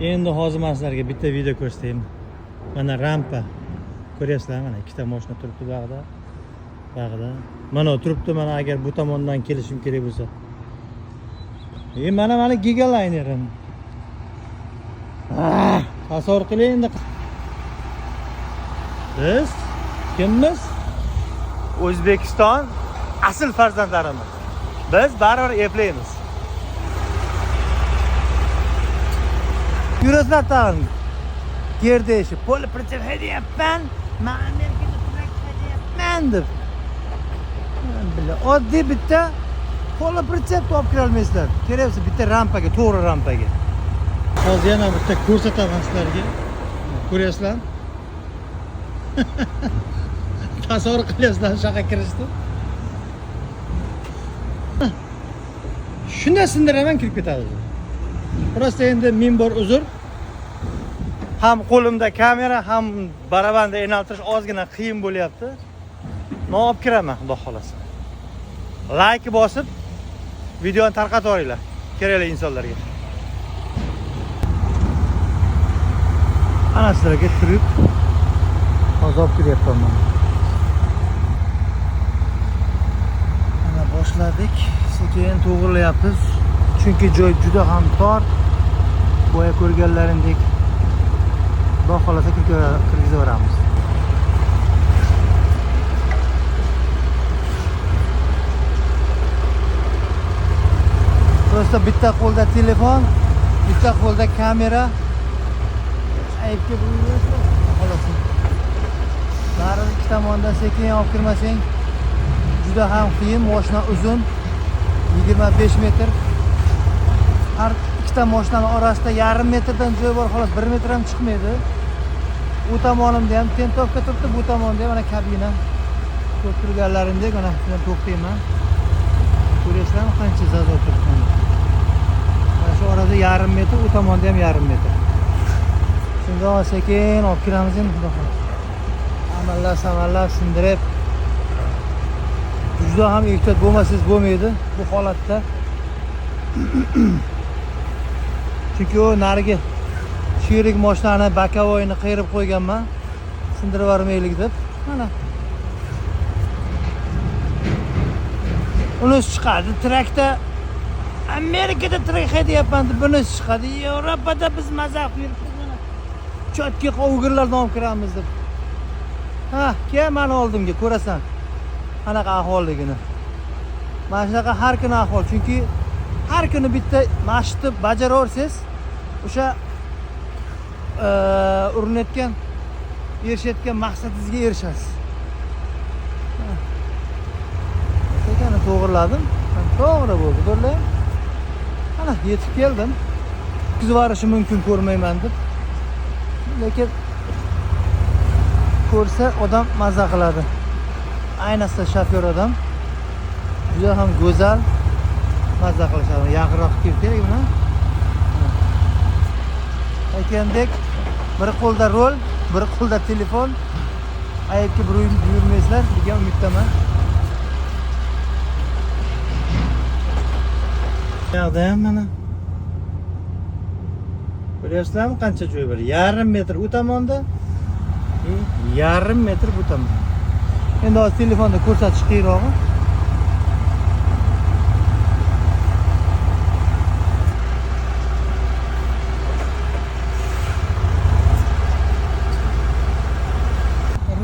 Endi hozir men sizlarga bitta video ko'rsataymi? Mana rampa. Ko'ryapsizlar, mana ikkita mashina turibdi bog'da. Bog'da. Mana turibdi, mana agar bu tomondan kelishim kerak bo'lsa. Mana mana gigalaynerim. Tasavvur qiling endi. Biz kimmiz? O'zbekiston asl farzandlarimiz. Biz baribir eplaymiz. Yurasizlar tag'in. Gerdayishib, pol pritsep haydayapman, man Amerikada trak haydayapman deb. Bila, oddiy bitta poli pritsep olib kira olmaysizlar. Kerak bo'lsa bitta rampaga, to'g'ri rampaga. Hozir yana bitta ko'rsataman sizlarga. Ko'ryapsizlar? Tasavvur qilyapsizlar shu yoqqa kirishni. Shunday sindiraman, kirib ketadi. Просто endi ming bor uzr. Ham qo'limda kamera, ham barabanda enaltirish ozgina qiyin bo'lyapti. Men olib kiraman, xudo xolasa. Like bosib videoni tarqatib yuboringlar kerakli insonlarga. Ana sizlarga turib hozir olib kiryapman mana. Mana boshladik, sekin to'g'rilayapmiz. Chunki joy juda ham tor. Boya ko'rganlaringdek xudo xolasa kirgizaveramiz. Просто bitta qo'lda telefon, bitta qo'lda kamera. Aybga buyurmaslar, xolos. Baribir ikki tomondan sekin olib kirmasang juda ham qiyin. Mashina uzun, 25 metr. Har ikkita mashinaning orasida yarim metrdan joy bor xolos, 1 metr ham chiqmaydi. U tomonimda ham tentovka turibdi, bu tomonda ham mana kabina. Ko'rib turganlaringdek mana shundan to'xtayman. Ko'ryapsizlarmi qancha zazor turibdi? Mana shu orada yarim metr, u tomonda ham yarim metr. Shundoq sekin olib kiramiz endi, xudo xohlasa. Amallab samallab sindirib, juda ham ehtiyot bo'lmasangiz bo'lmaydi bu holatda. Chunki u narigi sherik mashinani bakovoyini qayirib qo'yganman, sindirib yubormaylik deb. Mana unisi chiqadi trakda, Amerikada trak haydayapman deb bunisi chiqadi. Yevropada biz maza qilib yuribmiz, mana chotki qovugirlarni olib kiramiz deb. Ha, kel mani oldimga, ko'rasan qanaqa ahvolligini. Mana shunaqa har kuni ahvol, chunki har kuni bitta mashqni bajaraversangiz, o'sha urinayotgan, erishayotgan maqsadingizga erishasiz. Sekin to'g'riladim. To'g'ri bo'ldi, to'g'rilaymi? Mana yetib keldim. O'tkazib yuborishi mumkin ko'rmayman deb. Lekin ko'rsa odam maza qiladi. Ayniqsa shofyor odam juda ham go'zal maza qilishadi. Yaqinroq kelib kerak buni. Aytgandek, bir qo'lda rol, bir qo'lda telefon. Aybga buyurmaysizlar degan umiddaman. Bu yoqda ham mana ko'ryapsizlarmi qancha joy bor? Yarim metr u tomonda, yarim metr bu tomonda. Endi hozir telefonda ko'rsatish qiyinrog'i.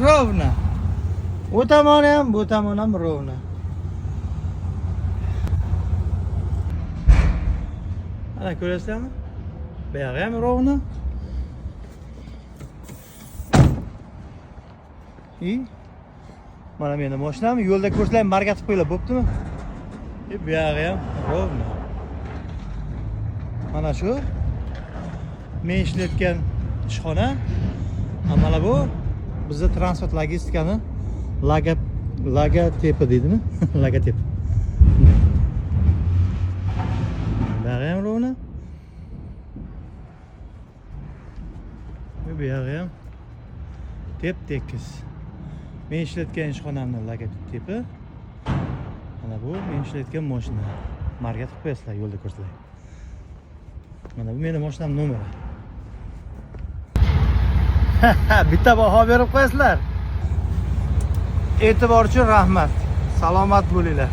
Ровно. U tomoni ham, bu tomoni ham ровно. Mana ko'rasizlarmi? Bu yog'i ham ровно. И mana meni mashinam yo'lda ko'rsanglar markatib qo'yinglar, bo'ptimi? Bu yog'i ham ровно. Mana shu men ishlayotgan ishxona. Mana bu bizda transport logistikani logotipi deydimi? Logotip. Bu yog'i ham ровно. Bu yog'i ham tep-tekis. Men ishlayotgan ishxonamning logotipi. Mana bu men ishlayotgan mashina. Marka qilib qo'yasizlar yo'lda ko'rsanglar. Mana bu meni mashinam nomeri. Bitta baho berib qo'yasizlar. E'tibor uchun rahmat. Salomat bo'linglar.